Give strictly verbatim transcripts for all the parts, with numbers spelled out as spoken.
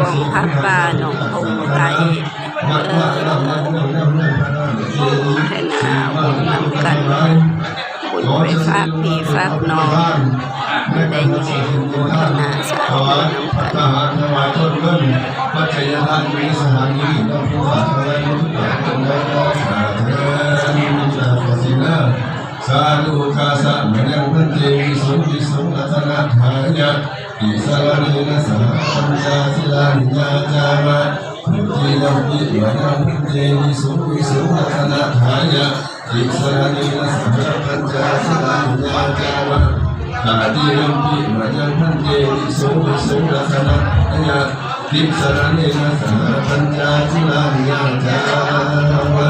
กองผ้าป่าหนององค์ไตร เอ่อ พัฒนาบุญนำกัน บุญไปฝากพี่ฝากน้อง ได้โยมโมทนาสาธุนำกัน ปัจจัยทานมีสหานิน้องผู้ฝากทั้งหลายทุกอย่างจงได้รับสาธุ Sādhu kāsa mayaṃ bhante visuṃ visuṃ rakkhaṇatthāya tisaraṇena saha pañca sīlāni yācāma. Dutiyampi mayaṃ bhante visuṃ visuṃ rakkhaṇatthāya tisaraṇena saha pañca sīlāni yācāma. Tatiyampi mayaṃ bhante visuṃ visuṃ rakkhaṇatthāya tisaraṇena saha pañca sīlāni yācāma.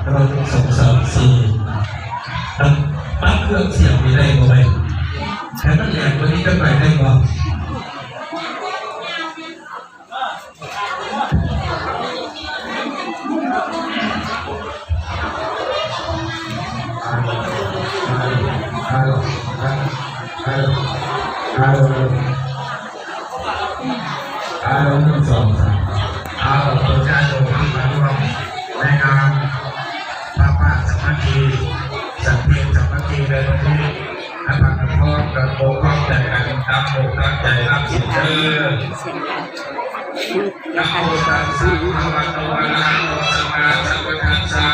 หนึ่ง สอง สาม สี่ ตั้ง ตั้งเครื่องเสียงนี้ได้บ่ไหม ให้มันแหลมกว่านี้จักหน่อยได้บ่ ฮัลโหล ฮัลโหล ฮัลโหล หนึ่ง สอง สาม เอา ขออนุญาตโยมที่มาร่วมในงานผ้าป่าสามัคคี สันติสามัคคีในวันนี้ ให้พากันพร้อมกันปกป้องใจกัน ตั้งอกตั้งใจรับศีลเด้อ Namo tassa bhagavato arahato sammāsambuddhassa.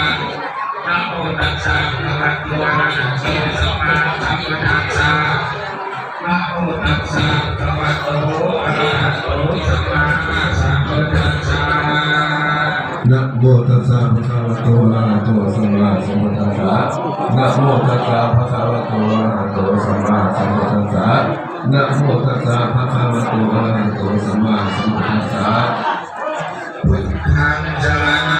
Namo tassa bhagavato arahato sammāsambuddhassa. Namo tassa bhagavato arahato sammāsambuddhassa. Namo tassa bhagavato arahato sammāsambuddhassa. Namo tassa bhagavato arahato sammāsambuddhassa. Namo tassa bhagavato